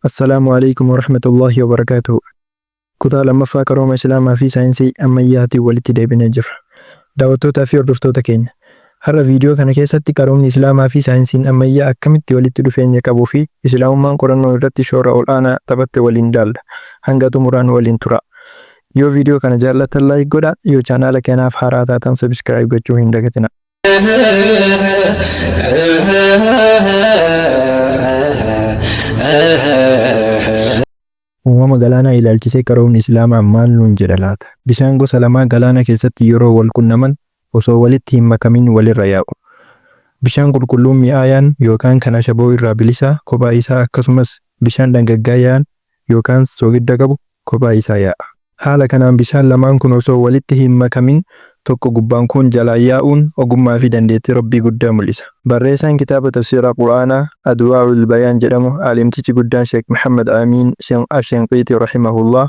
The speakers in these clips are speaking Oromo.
Assalaamu Aleeykum Warahmatullaahi Wabarakaatuhu. Kutaa 2ffaa Qarooma Islaamaa fi Saayinsii Ammayyaatiin walitti deebinee jirra. Daawwattootaa fi hordoftoota keenya, har'a viidiyoo kana keessatti qaroomni Islaamaa fi saayinsiin ammayyaa akkamitti walitti dhufeenya qabu fi Islaamummaan qorannoo irratti shoora ol'aanaa taphatte waliin ilaalla. Hanga xumuraa nu waliin turaa. Yoo viidiyoo kana jaallattan like godhaa, yoo chaanaala kanaaf haaraa taatan subscribe gochuu hin dagatinaa. Uumama galaanaa ilaalchisee qaroomni Islaamaa maal nuun jedha laata? Bishaan gosa lamaa galaana keessatti yeroo wal qunnaman osoo walitti hin makamin walirra yaa'u. Bishaan qulqulluun mi'aayaan yookaan kan ashaboo irraa bilisaa kophaa isaa akkasumas bishaan dhangaggaayaan yookaan soogidda qabu kophaa isaa yaa'a. Haala kanaan bishaan lamaan kun osoo walitti hin makamin tokko gubbaan kuun jalaan yaa'uun ogummaa fi dandeettii Rabbii guddaa mul'isa. Barreessaan kitaaba tafsiira Qur'aanaa Adwaa'ul Bayaan jedhamu aalimtichi guddaan Sheek Muhammad Amiin Ash-Shinqiixii rahimahullah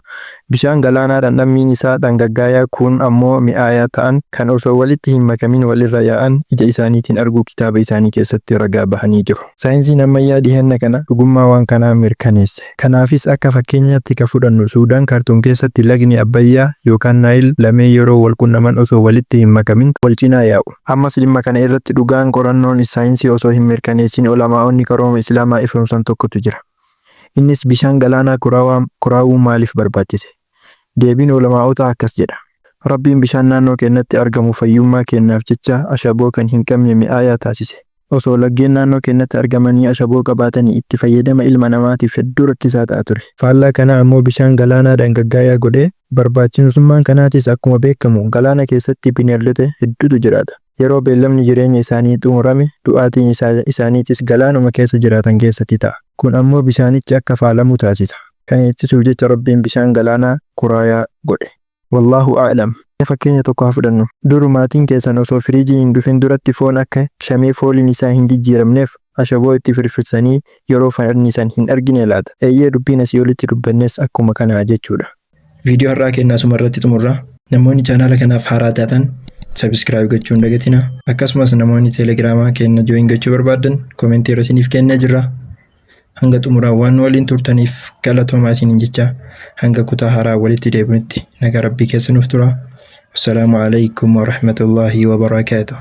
bishaan galaanaa dhandhammiin isaa dhangaggaayaa kuun ammoo mi'aayaa ta'an kan osoo walitti hin makamin walirra yaa'an ija isaaniitiin arguu kitaaba isaanii keessatti ragaa bahanii jiru. Saayinsiin ammayyaa dhiheenna kana dhugummaa waan kanaa mirkaneesse. Kanaafis akka fakkeenyaatti ka fudhannu Suudaan Kaartuum keessatti lagni Abbayyaa yookaan Naayil lameen yeroo wal qunnaman osoo walitti hin makamin wal cinaa yaa'u. Ammas dhimma kana irratti dhugaan qorannoon saayinsii osoo hin mirkaneessin ulamaa'onni qarooma Islaamaa ifoomsan tokkotu jira. Innis bishaan galaanaa kuraawuun maaliif barbaachise? Deebiin ulamaa'otaa akkas jedha. Rabbiin bishaan naannoo keennatti argamu fayyummaa keennaaf jecha ashaboo kan hin qabne mi'aayaa taasise. Osoo laggeen naannoo keennatti argamanii ashaboo qabaatanii itti fayyadama ilma namaatiif hedduu rakkisaa ta'a ture. Faallaa kanaa ammoo bishaan galaanaa dhangaggaayaa godhe, barbaachinusummaan kanaatis akkuma beekkamu galaana keessatti bineeldota hedduutu jiraata. Yeroo beellamni jireenya isaanii xumurame du'aatiin isaaniitis galaanuma keessa jiraatan keessatti ta'a. Kun ammoo bishaanichi akka faalamu taasisa. Kana ittisuuf jecha Rabbiin bishaan galaanaa kuraayaa godhe. Wallaahu a'lam. Mee fakkeenya tokko haa fudhannu. Dur maatiin keessan osoo firiijiin hin dhufin duratti foon akka shamee fooliin isaa hin jijjiiramneef ashaboo itti firfirsanii yeroo fannisan hin arginee laata? Eeyyee dubbiin asii olitti dubbannes akkuma kanaa jechuudha. Viidiyoo har'aa keenya asuma irratti xumurra. Namoonni chaanaala kanaaf haaraa taatan subscribe gochuu hin dagatinaa. Akkasumas namoonni teelegiraamaa keenya join gochuu barbaaddan komentii irra isiniif kennee jirra. Hanga xumuraa waan nu waliin turtaniif galatoomaa isiniin jecha hanga kutaa haaraa walitti deebinutti nagaa Rabbii keessa nuuf tura. Wassalaamu alaikum warahmatullaahi wabarakaatuh.